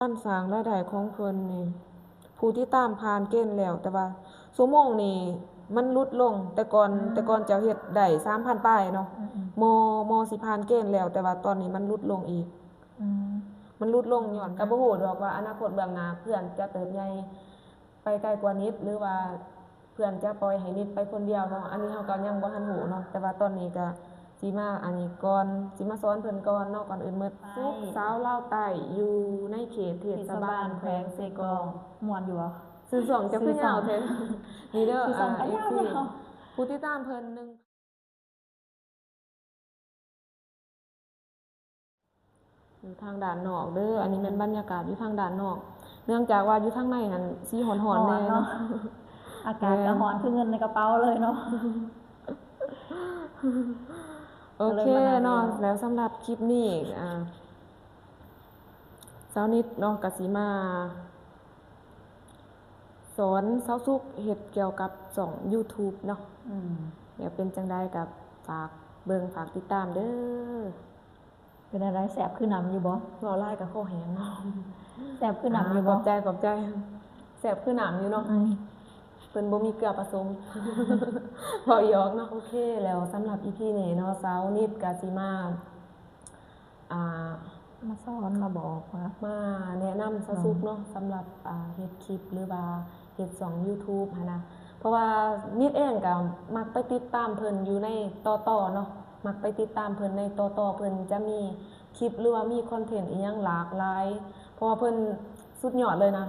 ການສ້າງລາຍໄດ້ຂອງເພິ່ນນີ້ ຜູ້ຕິດຕາມຜ່ານເກນແລ້ວ ແຕ່ວ່າຊົ່ວໂມງນີ້ມັນຫຼຸດລົງ. ແຕ່ກ່ອນ ອືມ ແຕ່ກ່ອນຈະເຮັດໄດ້ສາມພັນປາຍເນາະ ອືມໆ ມໍ່ ມໍ່ຊິຜ່ານເກນແລ້ວ ແຕ່ວ່າຕອນນີ້ມັນຫຼຸດລົງອີກ ອືມ ມັນຫຼຸດລົງຍ້ອນ ກໍບໍ່ຮູ້ດອກວ່າອະນາຄົດເບື້ອງໜ້າເພື່ອນຈະເຕີບໃຫຍ່ໄປໄກກວ່ານິດ ຫຼືວ່າ ເພື່ອນຈະປ່ອຍໃຫ້ນິດໄປຄົນດຽວເນາະ ອັນນີ້ເຮົາກໍຍັງບໍ່ທັນຮູ້ເນາະ ແຕ່ວ່າຕອນນີ້ກໍຊິມາອັນນີ້ກ່ອນ ຊິມາສອນເພິ່ນກ່ອນເນາະ. ກ່ອນອື່ນໝົດ ໄປ ສຸກສາວລາວໃຕ້ ຢູ່ໃນເຂດເທດສະບານແຂວງເຊກອງ. ມ່ວນຢູ່ບໍ່? ຊື່ຊ່ອງເຈົ້າຄືຍາວແທ້. ນີ້ເດີ ຊື່ຊ່ອງກໍຍາວ ອ່າ ເອັຟຊີ ຜູ້ຕິດຕາມເພິ່ນໜຶ່ງ ຢູ່ທາງດ້ານນອກເດີ ອັນນີ້ແມ່ນບັນຍາກາດຢູ່ທາງດ້ານນອກ ເນື່ອງຈາກວ່າຢູ່ທາງໃນຫັ້ນຊິຮ້ອນໆແດ່ເນາະ ຮ້ອນເນາະ ອາກາດກໍຮ້ອນ ແມ່ນ ຄືເງິນໃນກະເປົາເລີຍເນາະ. ໂອເຄເນາະ ກໍເລີຍມານັ່ງຢູ່ ແລ້ວສຳລັບຄລິບນີ້ ອ່າ ສາວນິດເນາະ ກໍຊິມາ ສອນສາວສຸກເຮັດກ່ຽວກັບຊ່ອງຢູທູບເນາະ ອືມ ດຽວເປັນຈັ່ງໃດກໍຝາກເບິ່ງຝາກຕິດຕາມເດີ. ເປັນແນວໃດ ແຊບຄືນ້ຳຢູ່ບໍ່? ເວົ້າຫຼາຍກໍຄໍແຫ້ງເນາະ. ແຊບຄືນ້ຳຢູ່ບໍ່? ອາ ຂອບໃຈ ຂອບໃຈ. ແຊບຄືນ້ຳຢູ່ເນາະ ອືມ ເພິ່ນບໍ່ມີເກືອປະສົມ ເວົ້າຫຍອກເນາະ. ໂອເຄ ແລ້ວສຳລັບອີພີນີ້ເນາະ ສາວນິດກໍຊິມາ ອ່າ ມາສອນມາບອກວ່າ ມາແນະນຳສາວສຸກເນາະ ສຳລັບ ອ່າ ເຮັດຄລິບ ຫຼືວ່າເຮັດຊ່ອງຢູທູບຫັ້ນນະ ເພາະວ່ານິດເອງກໍມັກໄປຕິດຕາມເພິ່ນຢູ່ໃນຕໍ່ໆເນາະ ມັກໄປຕິດຕາມເພິ່ນໃນຕໍ່ໆ ເພິ່ນຈະມີຄລິບ ຫຼືວ່າມີຄອນເທັນອີ່ຫຍັງຫຼາກຫຼາຍ ເພາະວ່າເພິ່ນສຸດຍອດເລີຍນະ.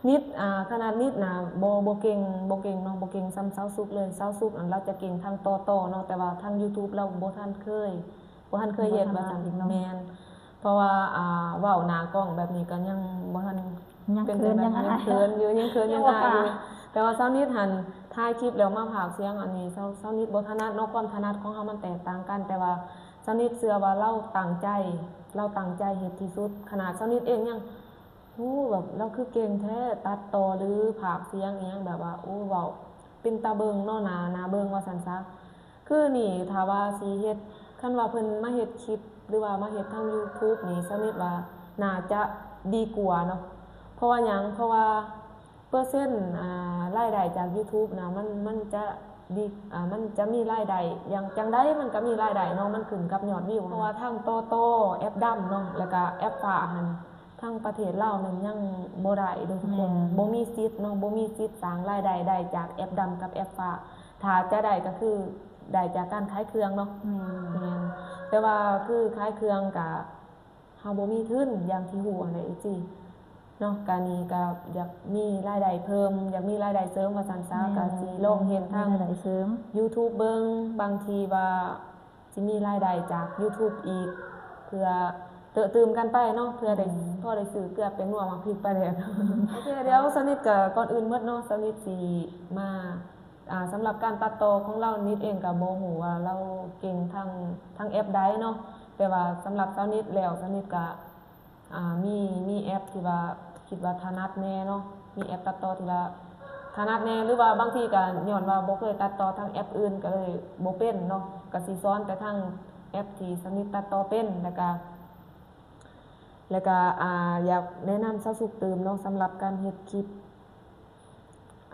ນິດ ອ່າ ຂະໜາດນິດນະ ບໍ່ ບໍ່ເກັ່ງ ບໍ່ເກັ່ງເນາະ ບໍ່ເກັ່ງສ່ຳສາວສຸກເລີຍ. ສາວສຸກຫັ້ນລາວຈະເກັ່ງທາງຕໍ່ໆເນາະ ແຕ່ວ່າທາງຢູທູບລາວບໍ່ທັນເຄີຍ ບໍ່ທັນເຄີຍເຮັດວ່າຊັ້ນ. ແມ່ນ ເພາະວ່າ ອ່າ ເວົ້າໜ້າກ້ອງແບບນີ້ກໍຍັງບໍ່ທັນ ຍັງເຂີນ ຍັງອາຍ ຍັງເຂີນຢູ່ ຍັງເຂີນຍັງອາຍຢູ່. ແຕ່ວ່າສາວນິດຫັ້ນຖ່າຍຄລິບແລ້ວມາພາກສຽງ ອັນນີ້ສາວ ສາວນິດບໍ່ຖະໜັດເນາະ ຄວາມຖະໜັດຂອງເຮົາມັນແຕກຕ່າງກັນ ແຕ່ວ່າສາວນິດເຊື່ອວ່າລາວຕັ້ງໃຈ ລາວຕັ້ງໃຈເຮັດທີ່ສຸດ. ຂະໜາດສາວນິດເອງຍັງ ໂອ້ ແບບລາວຄືເກັ່ງແທ້ ຕັດຕໍ່ ຫຼື ພາກສຽງອີ່ຫຍັງ ແບບວ່າ ໂອ້ ເວົ້າເປັນຕາເບິ່ງເນາະ ໜ້າ ໜ້າເບິ່ງວ່າຊັ້ນຊະ. ຄືນີ້ຖ້າວ່າຊິເຮັດ ຄັນວ່າເພິ່ນມາເຮັດຄລິບ ຫຼືວ່າມາເຮັດທາງຢູທູບນີ້ ສາວນິດວ່າໜ້າຈະດີກວ່າເນາະ. ເພາະວ່າຫຍັງ? ເພາະວ່າເປີເຊັນ ອ່າ ລາຍໄດ້ຈາກຢູທູບນະ ມັນ ມັນຈະດີ ອ່າ ມັນຈະມີລາຍໄດ້ ຢ່າງ ຈັ່ງໃດມັນກໍມີລາຍໄດ້ເນາະ ມັນຂຶ້ນກັບຍອດວິວ. ເພາະວ່າທາງຕໍ່ຕໍ່ ແອັບດຳເນາະ ແລ້ວກະແອັບຟ້າຫັ້ນ ທາງປະເທດລາວແມ່ນຍັງບໍ່ໄດ້ເດີທຸກຄົນ. ແມ່ນ ບໍ່ມີສິດເນາະ ບໍ່ມີສິດສ້າງລາຍໄດ້ໄດ້ຈາກແອັບດຳກັບແອັບຟ້າ. ຖ້າຈະໄດ້ກໍຄືໄດ້ຈາກການຂາຍເຄື່ອງເນາະ. ແມ່ນ ແມ່ນ ແຕ່ວ່າຄືຂາຍເຄື່ອງກະ ເຮົາບໍ່ມີທຶນຢ່າງທີ່ຮູ້ຫັ້ນແຫຼະ ເອັຟຊີ ເນາະ. ກະນີ້ກະຢາກມີລາຍໄດ້ເພີ່ມ ຢາກມີລາຍໄດ້ເສີມວ່າຊັ້ນຊະ. ແມ່ນ ກະຊິລອງເຮັດທາງ ມີລາຍໄດ້ເສີມ ຢູທູບເບິ່ງ ບາງທີວ່າ ຊິມີລາຍໄດ້ຈາກຢູທູບອີກ ເພື່ອເຕີມຕື່ມກັນໄປເນາະ ເພື່ອໄດ້ ແມ່ນ ພໍໄດ້ຊື້ເກືອແປ້ງນົວ ໝາກພິກ ປາແດກ. ໂອເຄ ດຽວສາວນິດກະ ກ່ອນອື່ນໝົດເນາະ ສາວນິດຊິມາ ອ່າ ສຳລັບການຕັດຕໍ່ຂອງລາວ ນິດເອງກະບໍ່ຮູ້ວ່າລາວເກັ່ງທາງ ທາງແອັບໃດເນາະ ແຕ່ວ່າສຳລັບສາວນິດແລ້ວ ສາວນິດກະ ອ່າ ມີ ມີແອັບທີ່ວ່າຄິດວ່າຖະໜັດແດ່ເນາະ ມີແອັບຕັດຕໍ່ທີ່ວ່າຖະໜັດແດ່ ຫຼືວ່າບາງທີກໍຍ້ອນວ່າບໍ່ເຄີຍຕັດຕໍ່ທາງແອັບອື່ນ ກໍເລີຍບໍ່ເປັນເນາະ ກໍຊິສອນແຕ່ທາງແອັບທີ່ສາວນິດຕັດຕໍ່ເປັນ. ແລ້ວກໍ ແລ້ວກໍ ອ່າ ຢາກແນະນຳສາວສຸກຕື່ມເນາະ ສຳລັບການເຮັດຄລິບ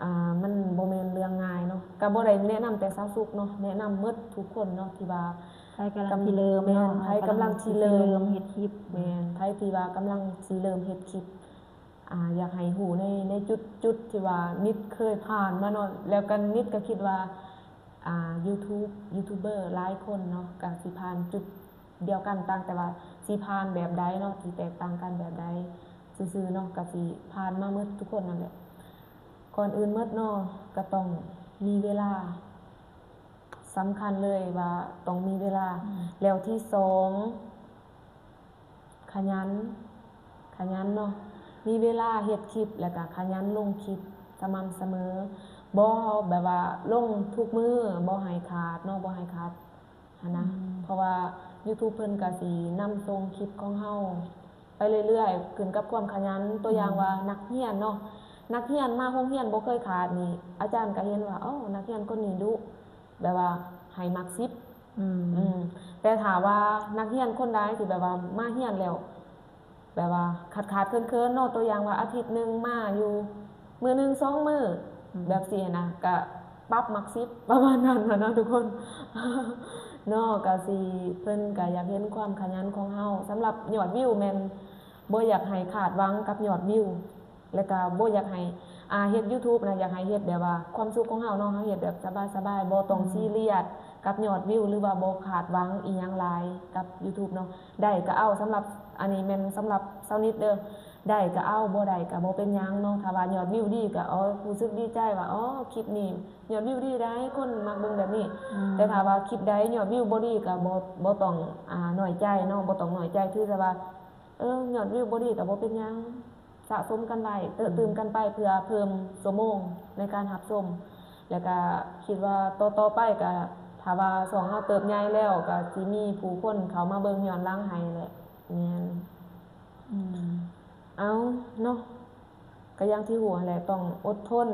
ອ່າ ມັນບໍ່ແມ່ນເລື່ອງງ່າຍເນາະ ກໍບໍ່ໄດ້ແນະນຳແຕ່ສາວສຸກເນາະ ແນະນຳໝົດທຸກຄົນເນາະ ທີ່ວ່າໃຜກຳລັງຊິເລີ່ມເນາະ ແມ່ນ ໃຜກຳລັງຊິເລີ່ມເຮັດຄລິບ ແມ່ນ ໃຜທີ່ວ່າກຳລັງຊິເລີ່ມເຮັດຄລິບ ອ່າ ຢາກໃຫ້ຮູ້ໃນ ໃນຈຸດ ຈຸດທີ່ວ່ານິດເຄີຍຜ່ານມາເນາະ ແລ້ວກໍນິດກໍຄິດວ່າ ອ່າ ຢູທູບ ຢູທູບເບີຫຼາຍຄົນເນາະ ກໍຊິຜ່ານຈຸດ ດຽວກັນ ຕ່າງແຕ່ວ່າຊິຜ່ານແບບໃດເນາະ ຊິແຕກຕ່າງກັນແບບໃດຊື່ໆເນາະ ກໍຊິຜ່ານມາໝົດທຸກຄົນນັ້ນແຫຼະ. ກ່ອນອື່ນໝົດເນາະ ກໍຕ້ອງມີເວລາ ສຳຄັນເລີຍວ່າຕ້ອງມີເວລາ. ອືມ ແລ້ວທີສອງ ຂະຫຍັນ ຂະຫຍັນເນາະ ມີເວລາເຮັດຄລິບ ແລ້ວກໍຂະຫຍັນລົງຄລິບສະໝ່ຳສະເໝີ ບໍ່ແບບວ່າລົງທຸກມື້ ບໍ່ໃຫ້ຂາດເນາະ ບໍ່ໃຫ້ຂາດ ຫັ້ນນະ ອືມ ເພາະວ່າຢູທູບເພິ່ນກະຊິນຳສົ່ງຄລິບຂອງເຮົາໄປເລື້ອຍໆ ຂຶ້ນກັບຄວາມຂະຫຍັນ. ຕົວຢ່າງ ອືມ ວ່ານັກຮຽນເນາະ ນັກຮຽນມາໂຮງຮຽນບໍ່ເຄີຍຂາດນີ້ ອາຈານກະເຫັນວ່າ ເອົ້າ ນັກຮຽນຄົນນີ້ດຸ ແບບວ່າໃຫ້ມາກສິບ ອືມ ອືມ ແຕ່ຖ້າວ່ານັກຮຽນຄົນໃດທີ່ແບບວ່າມາຮຽນແລ້ວ ແບບວ່າຂາດໆເຂີນໆເນາະ ຕົວຢ່າງວ່າອາທິດໜຶ່ງມາຢູ່ມື້ໜຶ່ງສອງມື້ ອືມ ແບບຊີ້ນະ ກະປັບໝາກສິບ ປະມານນັ້ນນະເນາະທຸກຄົນ ເນາະ ກະຊິ ເພິ່ນກະຢາກເຫັນຄວາມຂະຫຍັນຂອງເຮົາ. ສຳລັບຍອດວິວແມ່ນບໍ່ຢາກໃຫ້ຄາດຫວັງກັບຍອດວິວ ແລະກະບໍ່ຢາກໃຫ້ ອ່າ ເຮັດ YouTube ນະ ຢາກໃຫ້ເຮັດແບບວ່າຄວາມສຸກຂອງເຮົາເນາະ ເຮົາເຮັດແບບສະບາຍໆ ບໍ່ຕ້ອງ ອືມ ຊີຣຽສກັບຍອດວິວ ຫຼືວ່າບໍ່ຄາດຫວັງອີ່ຫຍັງຫຼາຍກັບ YouTube ເນາະ. ໄດ້ກະເອົາ ສຳລັບ ອັນນີ້ແມ່ນສຳລັບຊາວນິດເດີ ໄດ້ກະເອົາ ບໍ່ໄດ້ກະບໍ່ເປັນຫຍັງເນາະ. ຖ້າວ່າຍອດວິວດີກະ ອໍ ຮູ້ສຶກດີໃຈວ່າ ອໍ ຄລິບນີ້ຍອດວິວດີໄດ໋ ຄົນມັກເບິ່ງແບບນີ້ ອືມ ແຕ່ຖ້າວ່າຄລິບໃດຍອດວິວບໍ່ດີກະບໍ່ ບໍ່ຕ້ອງ ອ່າ ນ້ອຍໃຈເນາະ ບໍ່ຕ້ອງນ້ອຍໃຈ ຖືຊະວ່າ ເອີ ຍອດວິວບໍ່ດີກະບໍ່ເປັນຫຍັງ ສະສົມກັນໄວ້ ເຕີມ ອືມ ຕື່ມກັນໄປ ເພື່ອເພີ່ມຊົ່ວໂມງໃນການຮັບຊົມ ແລ້ວກະຄິດວ່າຕໍ່ໆໄປກະ ຖ້າວ່າຊ່ອງເຮົາເຕີບໃຫຍ່ແລ້ວ ກະຊິມີຜູ້ຄົນເຂົ້າມາເບິ່ງຍ້ອນຫຼັງໃຫ້ແຫຼະ. ແມ່ນ ອືມ ເອົາເນາະ ກະຢ່າງທີ່ຮູ້ຫັ້ນແຫຼະ ຕ້ອງອົດທົນ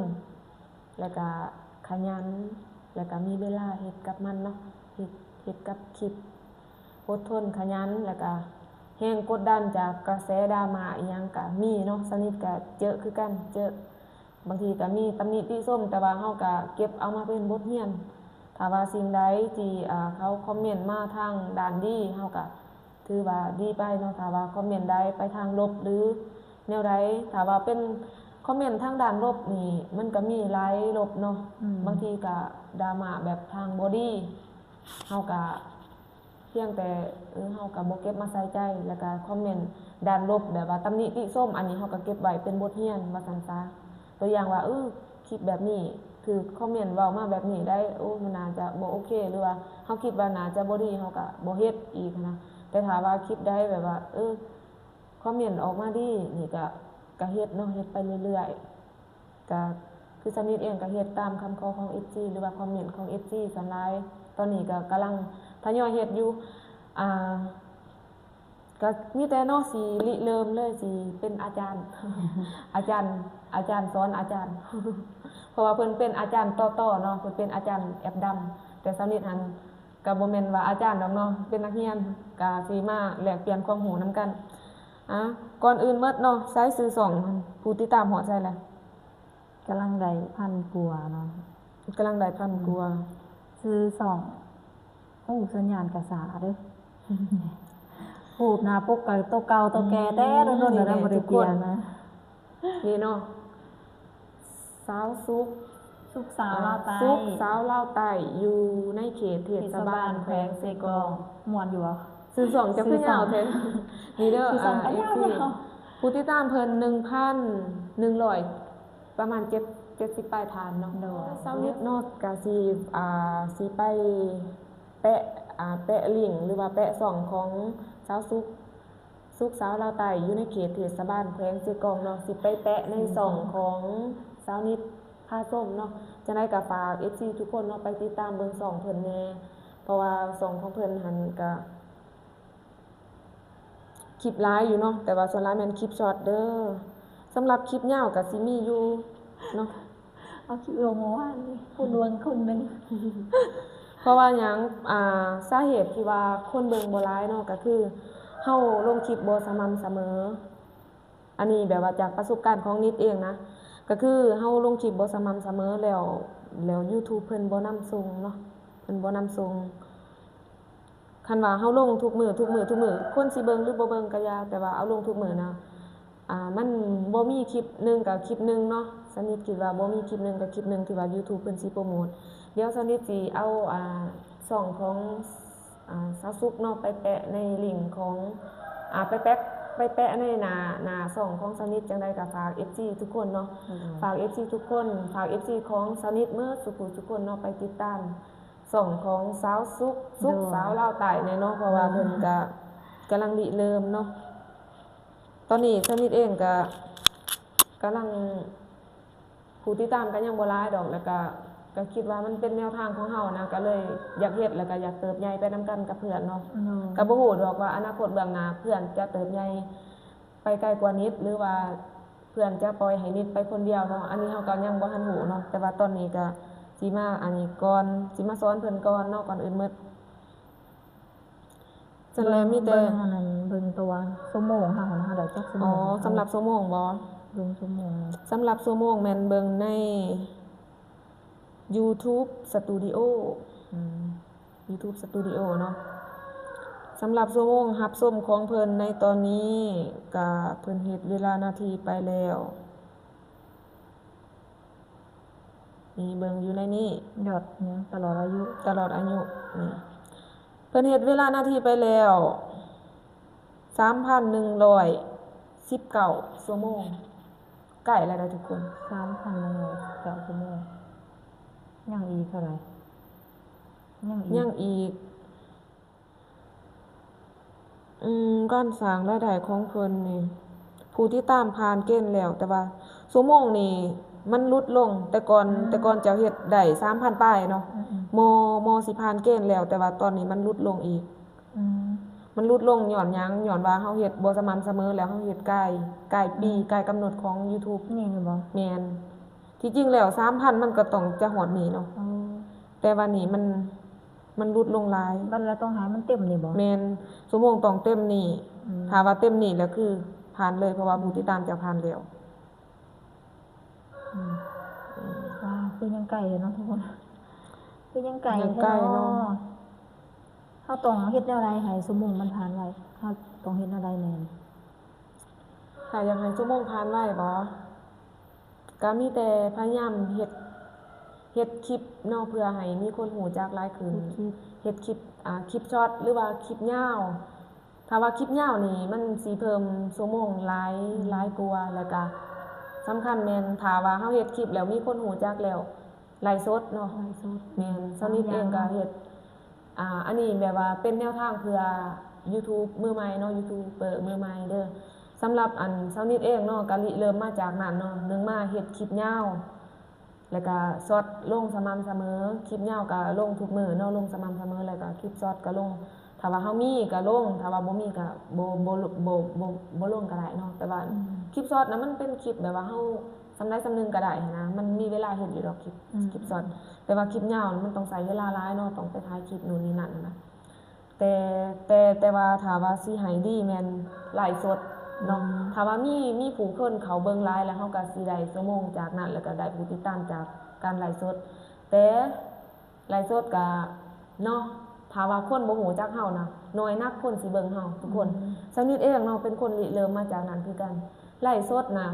ແລ້ວກະຂະຫຍັນ ແລ້ວກະມີເວລາເຮັດກັບມັນເນາະ ເຮັດ ເຮັດກັບຄລິບ ອົດທົນຂະຫຍັນ ແລ້ວກະແຮງກົດດັນຈາກກະແສດຣາມາອີ່ຫຍັງກະມີເນາະ. ຊາວນິດກະເຈີຄືກັນ ເຈີ ບາງທີກະມີຕຳໜິຕິຊົມ ແຕ່ວ່າເຮົາກະເກັບເອົາມາເປັນບົດຮຽນ. ຖ້າວ່າສິ່ງໃດທີ່ ເອີ ເຂົາຄອມເມັນມາທາງດ້ານດີ ເຮົາກະຖືວ່າດີໄປເນາະ. ຖ້າວ່າຄອມເມັນໃດໄປທາງລົບ ຫຼື ແນວໃດ ຖ້າວ່າເປັນຄອມເມັນທາງດ້ານລົບນີ້ ມັນກະມີຫຼາຍລົບເນາະ ອືມ ບາງທີກະດຣາມາແບບທາງບໍ່ດີ ເຮົາກະພຽງແຕ່ ເອີ ເຮົາກະບໍ່ເກັບມາໃສ່ໃຈ ແລ້ວກະຄອມເມັນດ້ານລົບ ແບບວ່າຕຳໜິຕິຊົມ ອັນນີ້ເຮົາກະເກັບໄວ້ເປັນບົດຮຽນວ່າຊັ້ນຊະ. ຕົວຢ່າງວ່າ ເອີ ຄລິບແບບນີ້ຖືກຄອມເມັນເວົ້າມາແບບນີ້ໄດ໋ ໂອ້ ມັນໜ້າຈະບໍ່ໂອເຄ ຫຼືວ່າເຮົາຄິດວ່າໜ້າຈະບໍ່ດີ ເຮົາກະບໍ່ເຮັດອີກຫັ້ນນະ. ແຕ່ຖ້າວ່າຄລິບໃດແບບວ່າ ເອີ ຄອມເມັນອອກມາດີ ນີ້ກະ ກະເຮັດເນາະ ເຮັດໄປເລື້ອຍໆ. ກະຄືຊາວນິດເອງກະເຮັດຕາມຄຳຂໍຂອງເອັຟຊີ ຫຼືວ່າຄອມເມັນຂອງເອັຟຊີສ່ວນຫຼາຍ. ຕອນນີ້ກະກຳລັງທະຍອຍເຮັດຢູ່ ອ່າ ກະມີແຕ່ເນາະ ຊິລິເລີ່ມເລີຍ ຊິເປັນອາຈານ ອາຈານ ອາຈານສອນອາຈານ ເພາະວ່າເພິ່ນເປັນອາຈານຕໍ່ໆເນາະ ເພິ່ນເປັນອາຈານແອັບດຳ ແຕ່ຊາວນິດຫັ້ນ ກະບໍ່ແມ່ນວ່າອາຈານດອກເນາະ ເປັນນັກຮຽນ ກະຊິມາແລກປ່ຽນຄວາມຮູ້ນຳກັນ. ອ່າ ກ່ອນອື່ນໝົດເນາະ ໃຊ້ຊື່ຊ່ອງ ຜູ້ຕິດຕາມຮອດໃສແລ້ວ? ກຳລັງໄດ້ພັນກວ່າເນາະ ກຳລັງໄດ້ພັນກວ່າ ອືມ ຊື່ຊ່ອງ ໂອ້ ສັນຍານກະຊ້າເດີ້ ຮູບໜ້າປົກກະໂຕເກົ່າໂຕແກ່ແຕ່ດົນໆ ແລ້ວບໍ່ໄດ້ປ່ຽນນະ. ນີ້ເນາະ ສາວສຸກ ສຸກສາວລາວໃຕ້ ອ່າ ສຸກສາວລາວໃຕ້ ຢູ່ໃນເຂດເທດສະບານແຂວງເຊກອງ. ມ່ວນຢູ່ບໍ່? ຊື່ຊ່ອງເຈົ້າຄືຍາວແທ້. ນີ້ເດີ ຊື່ຊ່ອງກະຍາວ ອ່າ ເອັຟຊີ ເນາະ ຜູ້ຕິດຕາມເພິ່ນໜຶ່ງພັນໜຶ່ງຮ້ອຍ ປະມານເຈັດ ເຈັດສິບປາຍທ່ານເນາະ. ໂດຍ ຊາວນິດເນາະ ກະຊິ ອ່າ ຊິໄປແປະ ອ່າ ແປະລິ້ງ ຫຼືວ່າແປະຊ່ອງຂອງສາວສຸກ ສຸກສາວລາວໃຕ້ ຢູ່ໃນເຂດເທດສະບານແຂວງເຊກອງເນາະ ຊິໄປແປະໃນ ອືມ ຊ່ອງຂອງຊາວນິດພາຊົມເນາະ. ຈັ່ງໃດກະຝາກເອັຟຊີທຸກຄົນເນາະ ໄປຕິດຕາມເບິ່ງຊ່ອງເພິ່ນແດ່ ເພາະວ່າຊ່ອງຂອງເພິ່ນຫັ້ນກະຄລິບຫຼາຍຢູ່ເນາະ ແຕ່ວ່າສ່ວນຫຼາຍແມ່ນຄລິບຊັອດເດີ. ສຳລັບຄລິບຍາວກະຊິມີຢູ່ເນາະ. ເອົາຄລິບລົງເມື່ອວານນີ້ ຄົນເບິ່ງຄົນໜຶ່ງ. ເພາະວ່າຫຍັງ? ອ່າ ສາເຫດທີ່ວ່າຄົນເບິ່ງບໍ່ຫຼາຍເນາະ ກະຄືເຮົາລົງຄລິບບໍ່ສະໝ່ຳສະເໝີ. ອັນນີ້ແບບວ່າຈາກປະສົບການຂອງນິດເອງນະ ກະຄືເຮົາລົງຄລິບບໍ່ສະໝ່ຳສະເໝີ ແລ້ວ ແລ້ວ YouTube ເພິ່ນບໍ່ນຳສົ່ງເນາະ ເພິ່ນບໍ່ນຳສົ່ງ. ຄັນວ່າເຮົາລົງທຸກມື້ ທຸກມື້ ທຸກມື້ ຄົນຊິເບິ່ງຫຼືບໍ່ເບິ່ງກະຢ່າ ແຕ່ວ່າເອົາລົງທຸກມື້ນະ ອ່າ ມັນບໍ່ມີຄລິບໜຶ່ງກະຄລິບໜຶ່ງເນາະ. ສະນິດຄິດວ່າບໍ່ມີຄລິບໜຶ່ງກະຄລິບໜຶ່ງ ທີ່ວ່າ YouTube ເພິ່ນຊິໂປຣໂມດ. ດຽວສະນິດຊິເອົາ ອ່າ ຊ່ອງຂອງ ອ່າ ສາວສຸກເນາະ ໄປແປະໃນລິ້ງຂອງ ອ່າ ໄປແປະ ໄປແປະໃນໜ້າ ໜ້າຊ່ອງຂອງສະນິດ. ຈັ່ງໃດກະຝາກເອັຟຊີທຸກຄົນເນາະ ອືມ ຝາກເອັຟຊີທຸກຄົນ ຝາກເອັຟຊີຂອງສະນິດເໝິດສູ່ຜູ້ສູ່ຄົນເນາະ ໄປຕິດຕາມ ຊ່ອງຂອງສາວສຸກ ສຸກ ໂດຍ ສາວລາວໃຕ້ແນ່ເນາະ ເພາະວ່າ ໂດຍ ເພິ່ນກະກຳລັງລິເລີ່ມເນາະ. ຕອນນີ້ສະນິດເອງກະກຳລັງ ຜູ້ຕິດຕາມກະຍັງບໍ່ຫຼາຍດອກ ແລ້ວກະ ກະຄິດວ່າມັນເປັນແນວທາງຂອງເຮົານະ ກະເລີຍຢາກເຮັດ ແລ້ວກະຢາກເຕີບໃຫຍ່ໄປນຳກັນກັບເພື່ອນເນາະ ໂດຍ ກະບໍ່ຮູ້ດອກວ່າອະນາຄົດເບື້ອງໜ້າເພື່ອນຈະເຕີບໃຫຍ່ ໄປໄກກວ່ານິດ ຫຼືວ່າເພື່ອນຈະປ່ອຍໃຫ້ນິດໄປຄົນດຽວເນາະ ອັນນີ້ເຮົາກໍຍັງບໍ່ທັນຮູ້ເນາະ. ແຕ່ວ່າຕອນນີ້ກໍຊິມາອັນນີ້ກ່ອນ ຊິມາສອນເພິ່ນກ່ອນເນາະ ກ່ອນອື່ນໝົດ. ຊັ້ນແຫຼະ ມີແຕ່ ເບິ່ງອັນນັ້ນ ງຕົວະຊົ່ວໂມງເຮົາຫັ້ນນະ ເຮົາໄດ້ຈັກຊົ່ວໂມງ. ອໍ ສຳລັບຊົ່ວໂມງບໍ? ເບິ່ງຊົ່ວໂມງ. ສຳລັບຊົ່ວໂມງແມ່ນເບິ່ງໃນ YouTube Studio ອືມ YouTube Studio ເນາະ. ສຳລັບຊົ່ວໂມງຮັບຊົມຂອງເພິ່ນໃນຕອນນີ້ ກະເພິ່ນເຮັດເວລານາທີໄປແລ້ວ ນີ້ເບິ່ງຢູ່ໃນນີ້ ຍອດຫຍັງ ຕະຫຼອດອາຍຸ ຕະຫຼອດອາຍຸນີ້ ເພິ່ນເຮັດເວລານາທີໄປແລ້ວ ສາມພັນໜຶ່ງຮ້ອຍສິບເກົ້າຊົ່ວໂມງ. ໃກ້ແລ້ວເດີທຸກຄົນ ສາມພັນໜຶ່ງຮ້ອຍສິບເກົ້າຊົ່ວໂມງ. ຍັງອີກເທົ່າໃດ? ຍັງອີກ ຍັງອີກ ອືມ ການສ້າງລາຍໄດ້ຂອງເພິ່ນນີ້ ຜູ້ຕິດຕາມຜ່ານເກນແລ້ວ ແຕ່ວ່າຊົ່ວໂມງນີ້ມັນຫຼຸດລົງ. ແຕ່ກ່ອນ ອືມ ແຕ່ກ່ອນເຈົ້າເຮັດໄດ້ສາມພັນປາຍເນາະ ອືມໆ ມໍ່ ມໍ່ຊິຜ່ານເກນແລ້ວ ແຕ່ວ່າຕອນນີ້ມັນຫຼຸດລົງອີກ. ອືມ ມັນຫຼຸດລົງຍ້ອນຫຍັງ? ຍ້ອນວ່າເຮົາເຮັດບໍ່ສະໝ່ຳສະເໝີ ແລ້ວເຮົາເຮັດກາຍ ກາຍປີ ອືມ ກາຍກຳນົດຂອງ YouTube ນີ້ແມ່ນບໍ່? ແມ່ນ. ທີ່ຈິງແລ້ວສາມພັນມັນກໍຕ້ອງຈະຮອດນີ້ເນາະ ອໍ ແຕ່ວ່ານີ້ມັນ ມັນຫຼຸດລົງຫຼາຍ. ບັດລະຕ້ອງໃຫ້ມັນເຕັມນີ້ບໍ່? ແມ່ນ ຊົ່ວໂມງຕ້ອງເຕັມນີ້ ອືມ ຖ້າວ່າເຕັມນີ້ແລ້ວຄືຜ່ານເລີຍ ເພາະວ່າຜູ້ຕິດຕາມຈະຜ່ານແລ້ວ. ອືມ ອືມ ວ້າວ ຄືຍັງໄກເນາະທຸກຄົນ ຄືຍັງໄກ ຍັງໄກເນາະ ແທ້ເນາະ. ເຮົາຕ້ອງເຮັດແນວໃດໃຫ້ຊົ່ວໂມງມັນຜ່ານໄວ? ເຮົາຕ້ອງເຮັດແນວໃດແດ່? ຖ້າຢາກໃຫ້ຊົ່ວໂມງຜ່ານໄວບໍ? ກະມີແຕ່ພະຍາຍາມເຮັດ ເຮັດຄລິບເນາະ ເພື່ອໃຫ້ມີຄົນຮູ້ຈັກຫຼາຍຂຶ້ນ ເຮັດຄລິບ ເຮັດຄລິບ ອ່າ ຄລິບຊັອດ ຫຼືວ່າຄລິບຍາວ. ຖ້າວ່າຄລິບຍາວນີ້ມັນຊິເພີ່ມຊົ່ວໂມງຫຼາຍ ອືມ ຫຼາຍກວ່າ ແລ້ວກະສຳຄັນແມ່ນ ຖ້າວ່າເຮົາເຮັດຄລິບແລ້ວມີຄົນຮູ້ຈັກແລ້ວ ໄລຟ໌ສົດເນາະ ໄລຟ໌ສົດ ແມ່ນ ສາວນິດເອງກະເຮັດ ອ່າ ອັນນີ້ແບບວ່າເປັນແນວທາງເພື່ອ YouTube ມືໃໝ່ເນາະ ຢູທູບເບີມືໃໝ່ເດີ. ສຳລັບອັນສາວນິດເອງເນາະ ກະລິເລີ່ມມາຈາກນັ້ນເນາະ ໜຶ່ງມາເຮັດຄລິບຍາວ ແລ້ວກະຊັອດລົງສະໝ່ຳສະເໝີ ຄລິບຍາວກະລົງທຸກມື້ເນາະ ລົງສະໝ່ຳສະເໝີ ແລ້ວກະຄລິບຊັອດກະລົງ ຖ້າວ່າເຮົາມີກະລົງ ຖ້າວ່າບໍ່ມີກະບໍ່ ບໍ່ ບໍ່ ບໍ່ ບໍ່ລົງກະໄດ້ເນາະ. ແຕ່ວ່າ ອືມ ຄລິບຊັອດນະ ມັນເປັນຄລິບແບບວ່າເຮົາ ສ່ຳໃດສ່ຳໜຶ່ງກະໄດ້ຫັ້ນນະ ມັນມີເວລາເຮັດຢູ່ດອກຄລິບ ອືມ ຄລິບຊັອດ. ແຕ່ວ່າຄລິບຍາວມັນຕ້ອງໃຊ້ເວລາຫຼາຍເນາະ ຕ້ອງໄປຖ່າຍຄລິບໂນ່ນນີ້ນັ້ນນະ. ແຕ່ ແຕ່ ແຕ່ວ່າຖ້າວ່າຊິໃຫ້ດີແມ່ນໄລຟ໌ສົດເນາະ ອືມ ຖ້າວ່າມີ ມີຜູ້ຄົນເຂົ້າເບິ່ງຫຼາຍ ແລ້ວເຮົາກະຊິໄດ້ຊົ່ວໂມງຈາກນັ້ນ ແລ້ວກະໄດ້ຜູ້ຕິດຕາມຈາກການໄລຟ໌ສົດ. ແຕ່ໄລຟ໌ສົດກະເນາະ ຖ້າວ່າຄົນບໍ່ຮູ້ຈັກເຮົານະ ໜ້ອຍນັກຄົນຊິເບິ່ງເຮົາທຸກຄົນ. ອືມ ສາວນິດເອງເນາະ ເປັນຄົນລິເລີ່ມມາຈາກນັ້ນຄືກັນ ໄລຟ໌ສົດນະ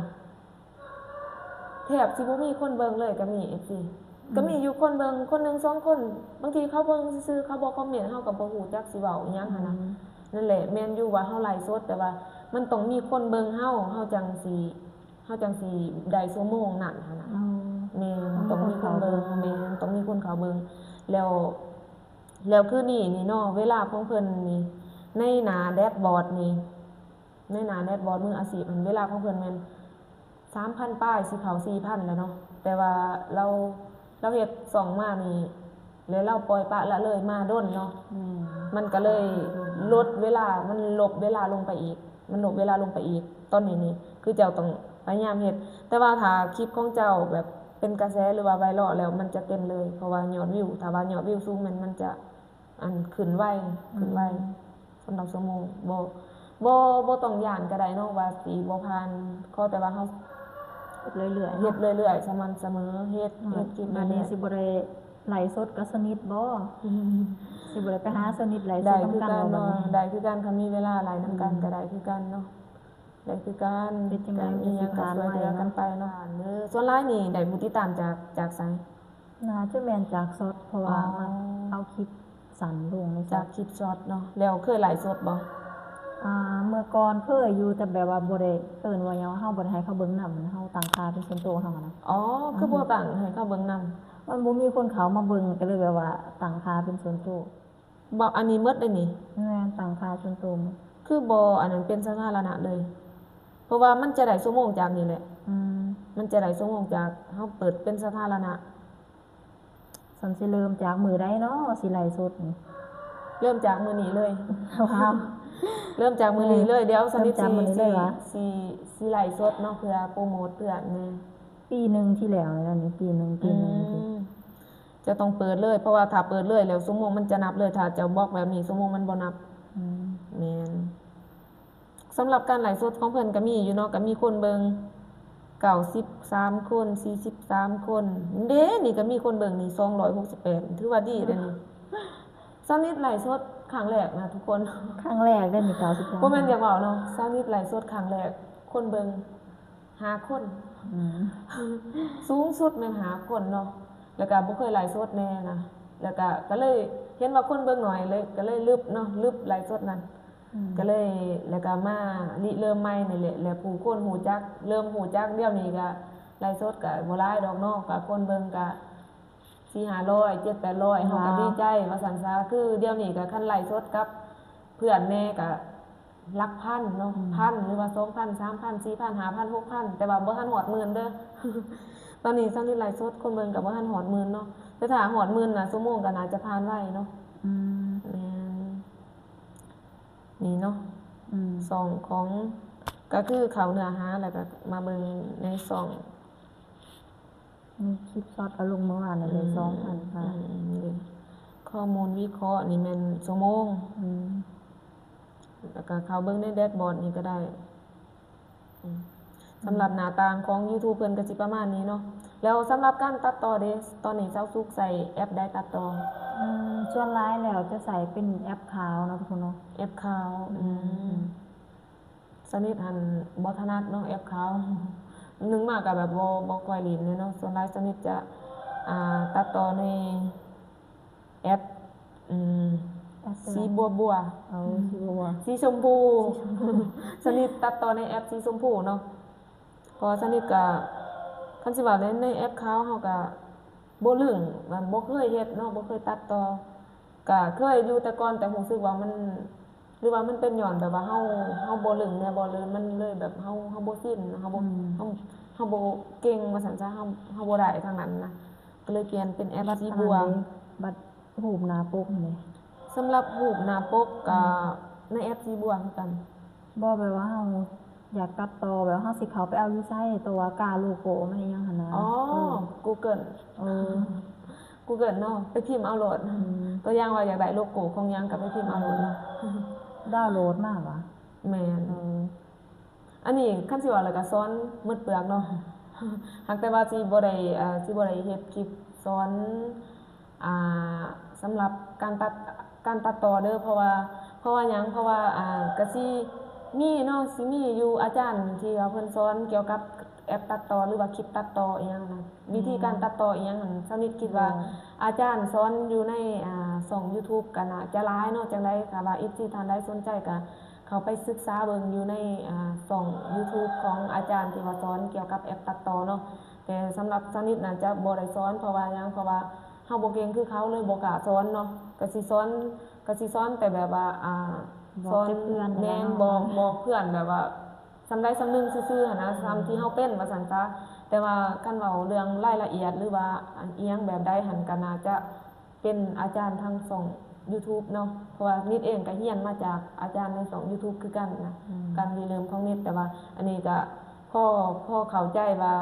ແທບຊິບໍ່ມີຄົນເບິ່ງເລີຍ ກະມີ ເອັຟຊີ ອືມ ກະມີຢູ່ຄົນເບິ່ງຄົນໜຶ່ງສອງຄົນ ບາງທີເຂົາເບິ່ງຊື່ໆ ເຂົາບໍ່ຄອມເມັນ ເຮົາກະບໍ່ຮູ້ຈັກຊິເວົ້າອີ່ຫຍັງຫັ້ນນະ. ອືມ ນັ້ນແຫຼະ ແມ່ນຢູ່ວ່າເຮົາໄລຟ໌ສົດ ແຕ່ວ່າມັນຕ້ອງມີຄົນເບິ່ງເຮົາ ເຮົາຈັ່ງຊິ ເຮົາຈັ່ງຊິໄດ້ຊົ່ວໂມງນັ້ນຫັ້ນນະ. ອໍ ແມ່ນ ຕ້ອງມີຄົນເບິ່ງ ແມ່ນ ຕ້ອງມີຄົນເຂົ້າເບິ່ງ ແລ້ວ ແລ້ວຄືນີ້ນີ້ເນາະ ເວລາຂອງເພິ່ນນີ້ ໃນໜ້າແດດບອດນີ້ ໃນໜ້າແດດບອດມືອາຊີບຫັ້ນ ເວລາຂອງເພິ່ນແມ່ນສາມພັນປາຍ ຊິເຂົ້າສີ່ພັນແລ້ວເນາະ. ແຕ່ວ່າລາວ ລາວເຮັດຊ່ອງມານີ້ ແລ້ວລາວປ່ອຍປະລະເລີຍມາດົນເນາະ ອືມ ມັນກະເລີຍລົດເວລາ ມັນລົບເວລາລົງໄປອີກ ມັນລົບເວລາລົງໄປອີກ. ຕອນນີ້ນີ້ຄືເຈົ້າຕ້ອງພະຍາຍາມເຮັດ ແຕ່ວ່າຖ້າຄລິບຂອງເຈົ້າແບບເປັນກະແສ ຫຼືວ່າໄວຣັລແລ້ວ ມັນຈະເຕັມເລີຍ ເພາະວ່າຍອດວິວ ຖ້າວ່າຍອດວິວສູງ ມັນ ມັນຈະ ອັນ ຂຶ້ນໄວ ຂຶ້ນໄວ. ອືມ ສຳລັບຊົ່ວໂມງ ບໍ່ ບໍ່ ບໍ່ຕ້ອງຢ້ານກະໄດ້ເນາະ ວ່າຊິບໍ່ຜ່ານ ຂໍແຕ່ວ່າເຮົາເຮັດເລື້ອຍໆ ເຮັດເລື້ອຍໆ ສະໝ່ຳສະເໝີ ເຮັດ ເຮັດຄລິບ ບາດນີ້ຊິບໍ່ໄດ້ໄລຟ໌ສົດກັບສາວນິດບໍ? ອືມ ຊິບໍ່ໄດ້ໄປຫາສາວນິດໄລຟ໌ສົດນຳກັນບໍ? ໄດ້ຄືກັນເນາະ ໄດ້ຄືກັນ ຄັນມີເວລາໄລຟ໌ນຳກັນ ອືມ ກະໄດ້ຄືກັນເນາະ ໄດ້ຄືກັນ ເຮັດຈັ່ງໃດມັນກະຊິຜ່ານໄວເນາະ ກະຊ່ວຍເຫຼືອກັນໄປເນາະ. ສ່ວນຫຼາຍນີ້ໄດ້ຜູ້ຕິດຕາມຈາກ ຈາກໃສ? ໜ້າຈະແມ່ນຈາກຊັອດ ເພາະວ່າ ອໍ ມັກເອົາຄລິບສັ້ນລົງໃນຊັອດ ຈາກຄລິບຊັອດເນາະ. ແລ້ວເຄີຍໄລຟ໌ສົດບໍ່? ອ່າ ເມື່ອກ່ອນເຄີຍຢູ່ ແຕ່ແບບວ່າບໍ່ໄດ້ ເອີ້ນວ່າຫຍັງ ເຮົາບໍ່ໄດ້ໃຫ້ເຂົາເບິ່ງນຳ ເຮົາຕັ້ງຄ່າເປັນສ່ວນໂຕເຮົາຫັ້ນນະ. ອໍ ຄືບໍ່ ອືມ ຕັ້ງໃຫ້ເຂົາເບິ່ງນຳ? ມັນບໍ່ມີຄົນເຂົ້າມາເບິ່ງ ກະເລີຍແບບວ່າຕັ້ງຄ່າເປັນສ່ວນໂຕ. ບໍ່ ອັນນີ້ໝົດເດ້ນີ້ ແມ່ນ ຕັ້ງຄ່າສ່ວນໂຕໝົດ. ຄືບໍ່ອັນນັ້ນເປັນສາທາລະນະເລີຍ? ເພາະວ່າມັນຈະໄດ້ຊົ່ວໂມງຈາກນີ້ແຫຼະ ອືມ ມັນຈະໄດ້ຊົ່ວໂມງຈາກເຮົາເປີດເປັນສາທາລະນະ. ສັນຊິເລີ່ມຈາກມື້ໃດເນາະ ຊິໄລຟ໌ສົດນີ້? ເລີ່ມຈາກມື້ນີ້ເລີຍ. ວ້າວ ເລີ່ມຈາກມື້ນີ້ເລີຍ. ເອີ ດຽວສັນນິດຊິ ເລີ່ມຈາກມື້ນີ້ເລີຍຫວາ? ຊິ ຊິ ຊິໄລຟ໌ສົດເນາະ ເພື່ອໂປຣໂມດເພື່ອນແດ່. ປີໜຶ່ງທີ່ແລ້ວນັ້ນນີ້ ປີໜຶ່ງ ປີໜຶ່ງ ອືມ ເຈົ້າຕ້ອງເປີດເລີຍ ເພາະວ່າຖ້າເປີດເລີຍແລ້ວຊົ່ວໂມງມັນຈະນັບເລີຍ ຖ້າເຈົ້າບລັອກແບບນີ້ ຊົ່ວໂມງມັນບໍ່ນັບ. ອືມ ແມ່ນ. ສຳລັບການໄລຟ໌ສົດຂອງເພິ່ນກໍມີຢູ່ເນາະ ກໍມີຄົນເບິ່ງເກົ້າສິບສາມຄົນ ສີ່ສິບສາມຄົນເດ້. ນີ້ກໍມີຄົນເບິ່ງນີ້ສອງຮ້ອຍຫົກສິບແປດ ຖືວ່າດີເດ້ນີ້. ສາວນິດໄລຟ໌ສົດຄັ້ງແລກນະທຸກຄົນ ຄັ້ງແລກເດ້ນີ້ ເກົ້າສິບສາມ ບໍ່ແມ່ນຢາກເວົ້າເນາະ ສາວນິດໄລຟ໌ສົດຄັ້ງແລກ ຄົນເບິ່ງຫ້າຄົນ ອືມ ສູງສຸດແມ່ນຫ້າຄົນເນາະ. ແລ້ວກໍບໍ່ເຄີຍໄລຟ໌ສົດແນ່ນະ ແລ້ວກໍ ກໍເລີຍເຫັນວ່າຄົນເບິ່ງໜ້ອຍ ເລີຍ ກໍເລີຍລຶບເນາະ ລຶບໄລຟ໌ສົດນັ້ນ ອືມ ກໍເລີຍ ແລ້ວກໍມາລິເລີ່ມໃໝ່ນີ້ແຫຼະ ແລ້ວຜູ້ຄົນຮູ້ຈັກ ເລີ່ມຮູ້ຈັກ. ດຽວນີ້ກໍໄລຟ໌ສົດກໍບໍ່ຫຼາຍດອກເນາະ ກໍຄົນເບິ່ງກໍສີ່ຫ້າຮ້ອຍ ເຈັດແປດຮ້ອຍ ເຮົາກໍດີໃຈວ່າຊັ້ນຊະ. ຄືດຽວນີ້ກໍຄັນໄລຟ໌ສົດກັບເພື່ອນແນ່ກໍ ຫຼັກພັນເນາະ ອືມ ພັນ ຫຼືວ່າສອງພັນ ສາມພັນ ສີ່ພັນ ຫ້າພັນ ຫົກພັນ ແຕ່ວ່າບໍ່ທັນຮອດໝື່ນເດີ້. ຕອນນີ້ສາວນິດໄລຟ໌ສົດຄົນເບິ່ງກໍບໍ່ທັນຮອດໝື່ນເນາະ ແຕ່ຖ້າຮອດໝື່ນນະ ຊົ່ວໂມງກໍໜ້າຈະຜ່ານໄວເນາະ. ອືມ ແມ່ນ ນີ້ເນາະ ອືມ ຊ່ອງຂອງ ກໍຄືເຂົ້າເນື້ອຫາ ແລ້ວກໍມາເບິ່ງໃນຊ່ອງ ມີຄລິບຊັອດເອົາລົງເມື່ອວານນີ້ເດ້ ອືມ ສອງພັນ ອືມ ຂໍ້ມູນວິເຄາະນີ້ແມ່ນຊົ່ວໂມງ ອືມ ແລ້ວກໍເຂົ້າເບິ່ງໃນແດຊບອດນີ້ກໍໄດ້. ອືມ ສຳລັບໜ້າຕ່າງຂອງຢູທູບເພິ່ນກໍຊິປະມານນີ້ເນາະ. ແລ້ວສຳລັບການຕັດຕໍ່ເດ ຕອນນີ້ສາວສຸກໃຊ້ແອັບໃດຕັດຕໍ່? ອືມ ສ່ວນຫຼາຍແລ້ວຈະໃຊ້ເປັນແອັບຂາວເນາະທຸກຄົນເນາະ ແອັບຂາວ ອືມ ອືມ ສາວນິດຫັ້ນບໍ່ຖະໜັດເນາະແອັບຂາວ ໜຶ່ງມາກໍແບບບໍ່ ບໍ່ຄ່ອຍຫຼິ້ນເລີຍເນາະ. ສ່ວນຫຼາຍສາວນິດຈະ ອ່າ ຕັດຕໍ່ໃນແອັບ ອືມ ແອັບ ສີບົວໆ ເອີ ອືມ ສີບົວໆ ສີຊົມພູ ສາວນິດຕັດຕໍ່ໃນແອັບສີຊົມພູເນາະ. ເພາະວ່າສາວນິດກໍ ຄັນຊິເວົ້າໃນ ໃນແອັບຂາວເຮົາກໍບໍ່ລຶ້ງ ມັນບໍ່ເຄີຍເຮັດເນາະ ບໍ່ເຄີຍຕັດຕໍ່. ກະເຄີຍຢູ່ແຕ່ກ່ອນ ແຕ່ຮູ້ສຶກວ່າມັນ ຫຼືວ່າມັນເປັນຍ້ອນແບບວ່າເຮົາ ເຮົາບໍ່ລຶ້ງແດ່ບໍ່ ຫຼືມັນເລີຍແບບເຮົາ ເຮົາບໍ່ຊິນ ເຮົາບໍ່ ອືມ ເຮົາ ເຮົາບໍ່ເກັ່ງວ່າຊັ້ນຊະ ເຮົາ ເຮົາບໍ່ໄດ້ທາງນັ້ນນະ ກໍເລີຍປ່ຽນເປັນແອັບສີບົວ. ບັດ ຮູບໜ້າປົກຫັ້ນເດ? ສຳລັບຮູບໜ້າປົກກໍ ອືມ ໃນແອັບສີບົວຄືກັນ. ບໍ່ ແບບວ່າເຮົາຢາກຕັດຕໍ່ ແບບເຮົາຊິເຂົ້າໄປເອົາຢູ່ໃສ ຕົວກາໂລໂກ້ມາອີ່ຫຍັງຫັ້ນນະ. ອໍ ເອີ ກູເກີນ ເອີ ກູເກີນເນາະ ໄປພິມເອົາໂລດ. ອືມ ຕົວຢ່າງວ່າຢາກໄດ້ໂລໂກ້ຂອງຫຍັງກໍໄປພິມເອົາໂລດເນາະ. ດາວໂຫຼດມາຫວາ? ແມ່ນ ເອີ. ອັນນີ້ຄັນຊິເວົ້າແລ້ວກໍສອນໝົດເປືອກເນາະ ຫາກແຕ່ວ່າຊິບໍ່ໄດ້ ເອີ ຊິບໍ່ໄດ້ເຮັດຄລິບສອນ ອ່າ ສຳລັບການຕັດ ການຕັດຕໍ່ເດີ ເພາະວ່າ ເພາະວ່າຫຍັງ ເພາະວ່າ ອ່າ ກໍຊິມີເນາະ ຊິມີຢູ່ອາຈານທີ່ວ່າເພິ່ນສອນກ່ຽວກັບແອັບຕັດຕໍ່ ຫຼືວ່າຄລິບຕັດຕໍ່ອີ່ຫຍັງນະ ວິທີການ ອືມ ຕັດຕໍ່ອີ່ຫຍັງຫັ້ນ ຊາວນິດຄິດວ່າ ອືມ ອາຈານສອນຢູ່ໃນ ອ່າ ຊ່ອງຢູທູບກໍໜ້າຈະຫຼາຍເນາະ. ຈັ່ງໃດຖ້າວ່າເອັຟຊີທ່ານໃດສົນໃຈກໍ ເຂົ້າໄປສຶກສາເບິ່ງຢູ່ໃນ ອ່າ ຊ່ອງຢູທູບຂອງອາຈານທີ່ວ່າສອນກ່ຽວກັບແອັບຕັດຕໍ່ເນາະ. ແຕ່ສຳລັບຊາວນິດນະຈະບໍ່ໄດ້ສອນ ເພາະວ່າຫຍັງ ເພາະວ່າເຮົາບໍ່ເກັ່ງຄືເຂົາ ເລີຍບໍ່ກ້າສອນເນາະ. ກະຊິສອນ ກະຊິສອນແຕ່ແບບວ່າ ອ່າ ບອກແຕ່ເພື່ອນ ສອນ ແມ່ນ ແບບວ່າ ບອກ ບອກເພື່ອນແບບວ່າສ່ຳໃດສ່ຳໜຶ່ງຊື່ໆຫັ້ນນະ ອືມ ສ່ຳທີ່ເຮົາເປັນວ່າຊັ້ນຊະ. ແຕ່ວ່າຄັນເວົ້າເລື່ອງລາຍລະອຽດ ຫຼືວ່າອີ່ຫຍັງແບບໃດຫັ້ນ ກະໜ້າຈະ ເປັນອາຈານທາງຊ່ອງຢູທູບເນາະ ເພາະວ່ານິດເອງກໍຮຽນມາຈາກອາຈານໃນຊ່ອງຢູທູບຄືກັນນະ ອືມ ການລິເລີ່ມຂອງນິດ. ແຕ່ວ່າອັນນີ້ກໍພໍ ພໍເຂົ້າໃຈວ່າ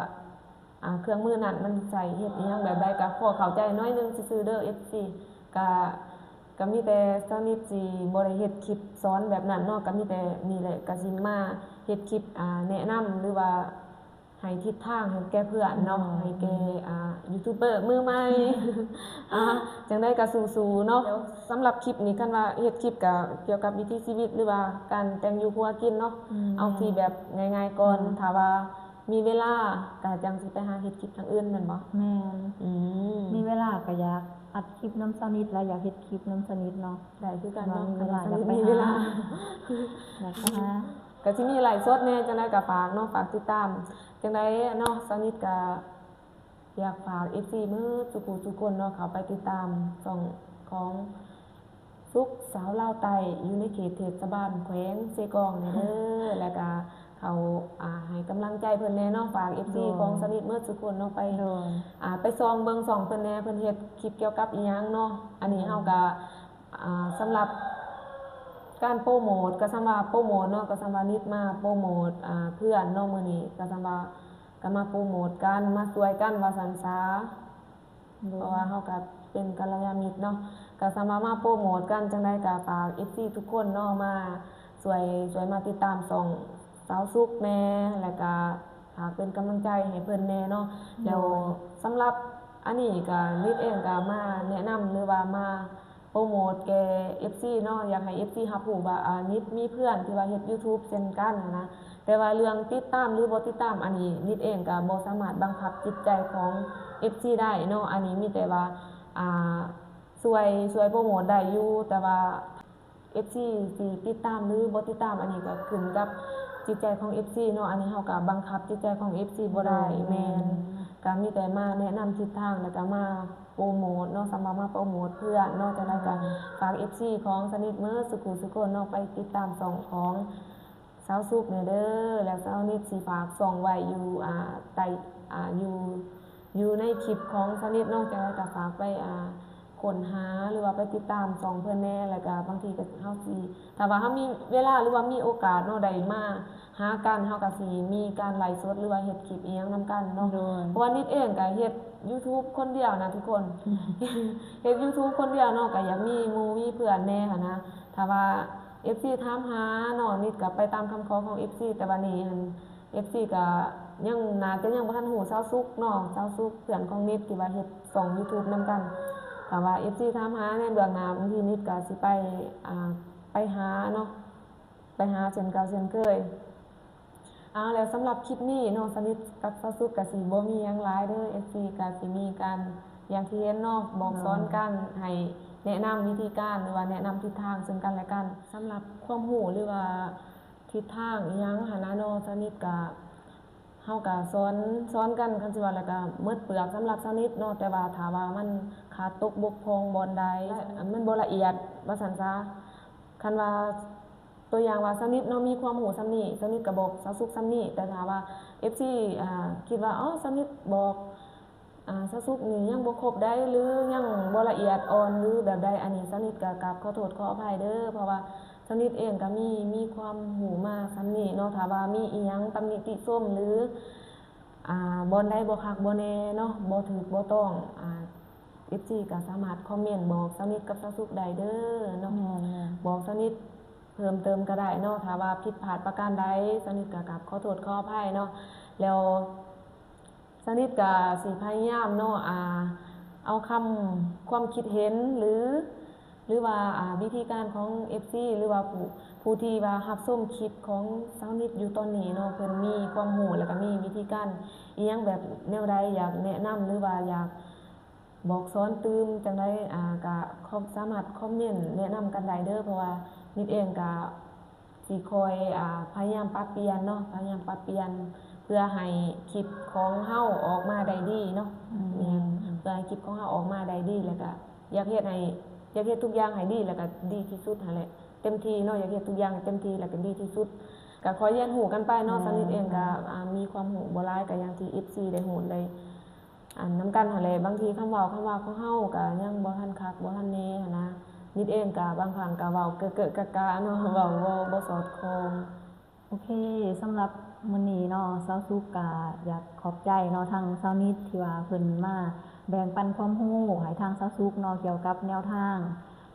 ອ່າ ເຄື່ອງມືນັ້ນມັນໃຊ້ເຮັດອີ່ຫຍັງແບບໃດ ກໍພໍເຂົ້າໃຈໜ້ອຍໜຶ່ງຊື່ໆເດີ ເອັຟຊີ. ກໍ ກໍມີແຕ່ຊາວນິດຊິບໍ່ໄດ້ເຮັດຄລິບສອນແບບນັ້ນເນາະ ກໍມີແຕ່ນີ້ແຫຼະ ກໍຊິມາເຮັດຄລິບ ອ່າ ແນະນຳ ຫຼືວ່າ ໃຫ້ທິດທາງໃຫ້ແກ່ເພື່ອນເນາະ ອືມ ໃຫ້ແກ່ ອ່າ ຢູທູບເບີມືໃໝ່ ອ່າ ຈັ່ງໃດກໍສູ້ໆເນາະ. ແລ້ວສຳລັບຄລິບນີ້ ຄັນວ່າເຮັດຄລິບກໍກ່ຽວກັບວິຖີຊີວິດ ຫຼືວ່າການແຕ່ງຢູ່ຄົວກິນເນາະ ອືມ ເອົາທີ່ແບບງ່າຍໆກ່ອນ ອືມ ຖ້າວ່າມີເວລາກໍຈັ່ງຊິໄປຫາເຮັດຄລິບທາງອື່ນແມ່ນບໍ່? ແມ່ນ ອືມ ມີເວລາກໍຢາກອັດຄລິບນຳຊາວນິດ ແລະ ຢາກເຮັດຄລິບນຳຊາວນິດເນາະ. ໄດ້ຄືກັນເນາະ ຄັນວ່າຊາວນິດມີເວລາ ຢາກໄປຫາ ຢາກໄປຫາ ກໍຊິມີໄລຟ໌ສົດແດ່ ຈັ່ງໃດກໍຝາກເນາະ ຝາກຕິດຕາມ. ຈັ່ງໃດເນາະ ຊາວນິດກໍຢາກຝາກເອັຟຊີໝົດສູ່ຜູ້ສູ່ຄົນເນາະ ເຂົ້າໄປຕິດຕາມຊ່ອງຂອງສຸກສາວລາວໃຕ້ ຢູ່ໃນເຂດເທດສະບານແຂວງເຊກອງນີ້ເດີ ແລ້ວກໍເຂົ້າ ອ່າ ໃຫ້ກຳລັງໃຈເພິ່ນແດ່ເນາະ. ຝາກເອັຟຊີ ໂດຍ ຂອງຊາວນິດໝົດສູ່ຄົນເນາະ ໄປ ໂດຍ ອ່າ ໄປສ່ອງເບິ່ງຊ່ອງເພິ່ນແດ່ ເພິ່ນເຮັດຄລິບກ່ຽວກັບອີ່ຫຍັງເນາະ. ອັນນີ້ເຮົາກໍ ອ່າ ສຳລັບການໂປຣໂມດ ກໍສ່ຳວ່າໂປຣໂມດເນາະ ກໍສ່ຳວ່ານິດມາໂປຣໂມດ ອ່າ ເພື່ອນເນາະ ມື້ນີ້ກໍສ່ຳວ່າກໍມາໂປຣໂມດກັນ ມາຊ່ວຍກັນວ່າຊັ້ນຊະ ໂດຍ ເພາະວ່າເຮົາກໍເປັນກັນລະຍານມິດເນາະ ກໍສ່ຳວ່າມາໂປຣໂມດກັນ. ຈັ່ງໃດກໍຝາກເອັຟຊີທຸກຄົນເນາະ ມາ ຊ່ວຍ ຊ່ວຍມາຕິດຕາມຊ່ອງສາວສຸກແດ່ ແລ້ວກະຝາກເປັນກຳລັງໃຈໃຫ້ເພິ່ນແດ່ເນາະ. ແລ້ວ ໂດຍ ສຳລັບອັນນີ້ກະ ນິດເອງກະມາແນະນຳ ຫຼືວ່າມາໂປຣໂມດແກ່ເອັຟຊີເນາະ, ຢາກໃຫ້ເອັຟຊີຮັບຮູ້ວ່າ ອາ ນິດມີເພື່ອນທີ່ວ່າເຮັດຢູທູບເຊັ່ນກັນຫັ້ນນະ. ແຕ່ວ່າເລື່ອງຕິດຕາມ ຫຼື ບໍ່ຕິດຕາມ ອັນນີ້ນິດເອງກະບໍ່ສາມາດບັງຄັບຈິດໃຈຂອງເອັຟຊີໄດ້ເນາະ. ອັນນີ້ມີແຕ່ວ່າ ອາ ຊ່ວຍ ຊ່ວຍໂປຣໂມດໄດ້ຢູ່, ແຕ່ວ່າ ເອັຟຊີຊິຕິດຕາມ ຫຼື ບໍ່ຕິດຕາມ ອັນນີ້ກໍຂຶ້ນກັບຈິດໃຈຂອງເອັຟຊີເນາະ. ອັນນີ້ເຮົາກໍບັງຄັບຈິດໃຈຂອງເອັຟຊີບໍ່ໄດ້. ໂດຍ ແມ່ນ ແມ່ນ ກໍມີແຕ່ມາແນະນຳທິດທາງ ແລ້ວກໍມາໂປຣໂມດເນາະ, ສຳລັບມາໂປຣໂມດເພື່ອນເນາະ. ຈັ່ງໃດກໍ ແມ່ນ ຝາກເອັຟຊີຂອງສາວນິດເໝິດສູ່ຜູ້ສູ່ຄົນເນາະ ໄປຕິດຕາມຊ່ອງຂອງ ສາວສຸກແດ່ເດີ ແລ້ວສາວນິດຊິຝາກຊ່ອງໄວ້ຢູ່ ອ່າ ໃຕ້ ອ່າ ຢູ່ ຢູ່ໃນຄລິບຂອງສາວນິດເນາະ. ຈັ່ງໃດກໍຝາກໄປ ອ່າ ຄົ້ນຫາ ຫຼືວ່າໄປຕິດຕາມຊ່ອງເພິ່ນແດ່. ແລ້ວກໍບາງທີກໍເຮົາຊິ ຖ້າວ່າເຮົາມີເວລາ ຫຼືວ່າມີໂອກາດເນາະ ໄດ້ມາຫາກັນ ເຮົາກໍຊິມີການໄລຟ໌ສົດ ຫຼືວ່າເຮັດຄລິບອີ່ຫຍັງນຳກັນເນາະ. ໂດຍ ເພາະວ່ານິດເອງກໍເຮັດຢູທູບຄົນດຽວນະທຸກຄົນ ເຮັດຢູທູບຄົນດຽວເນາະ ກໍຢາກມີໝູ່ມີເພື່ອນແດ່ຫັ້ນນະ. ຖ້າວ່າ ເອັຟຊີຖາມຫາເນາະ ນິດກໍໄປຕາມຄຳຂໍຂອງເອັຟຊີ. ແຕ່ວ່ານີ້ຫັ້ນ ເອັຟຊີກໍຍັງ ໜ້າຈະຍັງບໍ່ທັນຮູ້ສາວສຸກເນາະ, ສາວສຸກເພື່ອນຂອງນິດທີ່ວ່າເຮັດຊ່ອງຢູທູບນຳກັນ. ຖ້າວ່າເອັຟຊີຖາມຫາໃນເບື້ອງໜ້າ ບາງທີນິດກໍຊິໄປ ອ່າ ໄປຫາເນາະ, ໄປຫາເຊັ່ນເກົ່າເຊັ່ນເຄີຍ. ເອົາ ແລ້ວສຳລັບຄລິບນີ້ເນາະ ສາວນິດກັບສາວສຸກກໍຊິບໍ່ມີຫຍັງຫຼາຍເດີ ເອັຟຊີ ກໍຊິມີການ ຢ່າງທີ່ເຫັນເນາະ ບອກສອນກັນ ໃຫ້ແນະນຳວິທີການ ຫຼືວ່າແນະນຳທິດທາງເຊິ່ງກັນແລະກັນ. ສຳລັບຄວາມຮູ້ ຫຼືວ່າທິດທາງອີ່ຫຍັງຫັ້ນນະເນາະ ສາວນິດກະ ເຮົາກະສອນ ສອນກັນ ຄັນຊິເວົ້າແລ້ວກະໝົດເປືອກສຳລັບສາວນິດເນາະ. ແຕ່ວ່າຖ້າວ່າມັນຂາດຕົກບົກຜ່ອງບ່ອນໃດ ມັນບໍ່ລະອຽດວ່າຊັ້ນຊະ, ຄັນວ່າ ຕົວຢ່າງວ່າສາວນິດເນາະ ມີຄວາມຮູ້ສ່ຳນີ້ ສາວນິດກໍບອກສາວສຸກສ່ຳນີ້. ແຕ່ຖ້າວ່າເອັຟຊີ ອ່າ ຄິດວ່າ ອໍ ສາວນິດບອກ ອ່າ ສາວສຸກນີ້ຍັງບໍ່ຄົບໃດ ຫຼືຍັງບໍ່ລະອຽດອ່ອນ ຫຼືແບບໃດ ອັນນີ້ສາວນິດກໍກາບຂໍໂທດຂໍອະໄພເດີ. ເພາະວ່າສາວນິດເອງກໍມີ ມີຄວາມຮູ້ມາສ່ຳນີ້ເນາະ. ຖ້າວ່າມີອີ່ຫຍັງຕຳໜິຕິຊົມ ຫຼື ອ່າ ບ່ອນໃດບໍ່ຄັກບໍ່ແນ່ເນາະ ບໍ່ຖືກບໍ່ຕ້ອງ ອ່າ ເອັຟຊີກໍສາມາດຄອມເມັນບອກສາວນິດກັບສາວສຸກໄດ້ເດີເນາະ. ແມ່ນໆ ບອກສາວນິດເພີ່ມເຕີມກໍໄດ້ເນາະ. ຖ້າວ່າຜິດພາດປະການໃດ ສາວນິດກໍກາບຂໍໂທດຂໍອະໄພເນາະ. ແລ້ວສາວນິດກໍຊິພະຍາຍາມເນາະ ອ່າ ເອົາຄຳ ຄວາມຄິດເຫັນ ຫຼື ຫຼືວ່າ ອ່າ ວິທີການຂອງເອັຟຊີ ຫຼືວ່າຜູ້ ຜູ້ທີ່ວ່າຮັບຊົມຄລິບຂອງສາວນິດຢູ່ຕອນນີ້ເນາະ ເພິ່ນມີຄວາມຮູ້ ແລ້ວກໍມີວິທີການອີ່ຫຍັງແບບແນວໃດ ຢາກແນະນຳ ຫຼືວ່າຢາກ ບອກສອນຕື່ມຈັ່ງໃດ ອ່າ ກະຄອມ ສາມາດຄອມເມັນແນະນຳກັນໄດ້ເດີ. ເພາະວ່ານິດເອງກະຊິຄອຍ ອ່າ ພະຍາຍາມປັບປ່ຽນເນາະ ພະຍາຍາມປັບປ່ຽນ ເພື່ອໃຫ້ຄລິບຂອງເຮົາອອກມາໄດ້ດີເນາະ. ອືມ ແມ່ນ ເພື່ອໃຫ້ຄລິບຂອງເຮົາອອກມາໄດ້ດີ ແລ້ວກະຢາກເຮັດໃຫ້ ຢາກເຮັດທຸກຢ່າງໃຫ້ດີ ແລ້ວກະດີທີ່ສຸດຫັ້ນແຫຼະ ເຕັມທີ່ເນາະ. ຢາກເຮັດທຸກຢ່າງໃຫ້ເຕັມທີ່ ແລ້ວກະດີທີ່ສຸດ. ກະຄ່ອຍຮຽນຮູ້ກັນໄປເນາະ. ແມ່ນ ສາວນິດເອງກະ ອືມ ອ່າ ມີຄວາມຮູ້ບໍ່ຫຼາຍ ກະຢ່າງທີ່ເອັຟຊີໄດ້ຮູ້ໄດ້ ອັນນຳກັນຫັ້ນແຫຼະ. ບາງທີຄຳເວົ້າ ຄຳວ່າຂອງເຮົາກະຍັງບໍ່ທັນຄັກ ບໍ່ທັນແນ່ຫັ້ນນະ. ນິດເອງກະບາງຄັ້ງກະເວົ້າເກະເກະກະກະເນາະ ເວົ້າບໍ່ ບໍ່ສອດຄ່ອງ. ໂອເຄ ສຳລັບມື້ນີ້ເນາະ ສາວສຸກກະຢາກຂອບໃຈເນາະ ທາງສາວນິດທີ່ວ່າເພິ່ນມາແບ່ງປັນຄວາມຮູ້ໃຫ້ທາງສາວສຸກເນາະ ກ່ຽວກັບແນວທາງ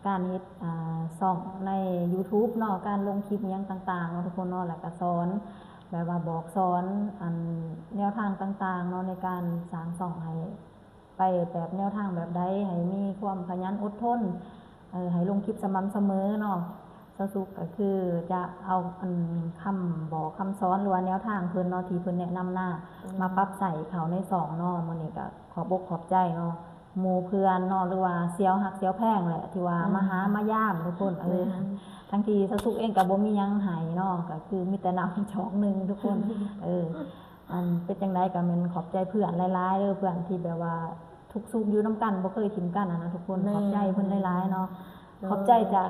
ການເຮັດ ອ່າ ຊ່ອງໃນຢູທູບເນາະ ການລົງຄລິບຫຍັງຕ່າງໆເນາະທຸກຄົນເນາະ ແລ້ວກະສອນ ແບບວ່າບອກສອນ ອັນ ແນວທາງຕ່າງໆເນາະ ໃນການສ້າງຊ່ອງໃຫ້ໄປແບບແນວທາງແບບໃດ ໃຫ້ມີຄວາມຂະຫຍັນອົດທົນ ເອີ ໃຫ້ລົງຄລິບສະໝ່ຳສະເໝີເນາະ. ສາວສຸກກໍຄືຈະເອົາ ອັນ ຄຳບອກຄຳສອນ ຫຼືວ່າແນວທາງເພິ່ນເນາະ ທີ່ເພິ່ນແນະນຳມາ ອືມ ມາປັບໃຊ້ເຂົ້າໃນຊ່ອງເນາະ. ມື້ນີ້ກໍຂອບອົກຂອບໃຈເນາະ ໝູ່ເພື່ອນເນາະ ຫຼືວ່າສ່ຽວຮັກສ່ຽວແພງແຫຼະ ທີ່ວ່າ ອືມ ມາຫາມາຢາມທຸກຄົນ. ເອີ ແມ່ນ ທັງທີ່ສາວສຸກເອງກໍບໍ່ມີຫຍັງໃຫ້ເນາະ ກໍຄືມີແຕ່ນ້ຳຈອກໜຶ່ງທຸກຄົນ. ເອີ ອັນ ເປັນຈັ່ງໃດກໍແມ່ນຂອບໃຈເພື່ອນຫຼາຍໆເດີ ເພື່ອນທີ່ແບບວ່າທຸກສຸກຢູ່ນຳກັນ ບໍ່ເຄີຍຖິ້ມກັນຫັ້ນນະທຸກຄົນ. ແມ່ນ ຂອບໃຈເພິ່ນຫຼາຍໆເນາະ. ໂດຍ ຂອບໃຈຈາກ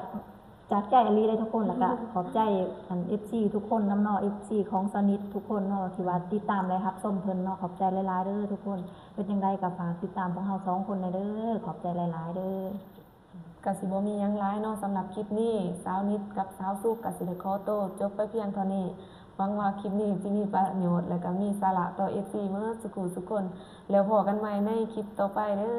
ຈາກໃຈອີ່ຫຼີເດ້ທຸກຄົນ. ແລ້ວກໍຂອບໃຈ ອັນ ເອັຟຊີ ທຸກຄົນນຳເນາະ ເອັຟຊີ ຂອງສາວນິດທຸກຄົນເນາະ ທີ່ວ່າຕິດຕາມ ແລະ ຮັບຊົມເພິ່ນເນາະ. ຂອບໃຈຫຼາຍໆເດີທຸກຄົນ. ເປັນຈັ່ງໃດກໍຝາກຕິດຕາມພວກເຮົາສອງຄົນແດ່ເດີ. ຂອບໃຈຫຼາຍໆເດີ. ກໍຊິບໍ່ມີຫຍັງຫຼາຍເນາະ ສຳລັບຄລິບນີ້ ສາວນິດກັບສາວສຸກກໍຊິໄດ້ຂໍໂຕຈົບໄປພຽງເທົ່ານີ້. ຫວັງວ່າຄລິບນີ້ຊິມີປະໂຫຍດ ແລະ ກໍມີສາລະຕໍ່ ເອັຟຊີ ເໝິດສູ່ຜູ້ສູ່ຄົນ. ແລ້ວພໍ້ກັນໃໝ່ໃນຄລິບຕໍ່ໄປເດີ.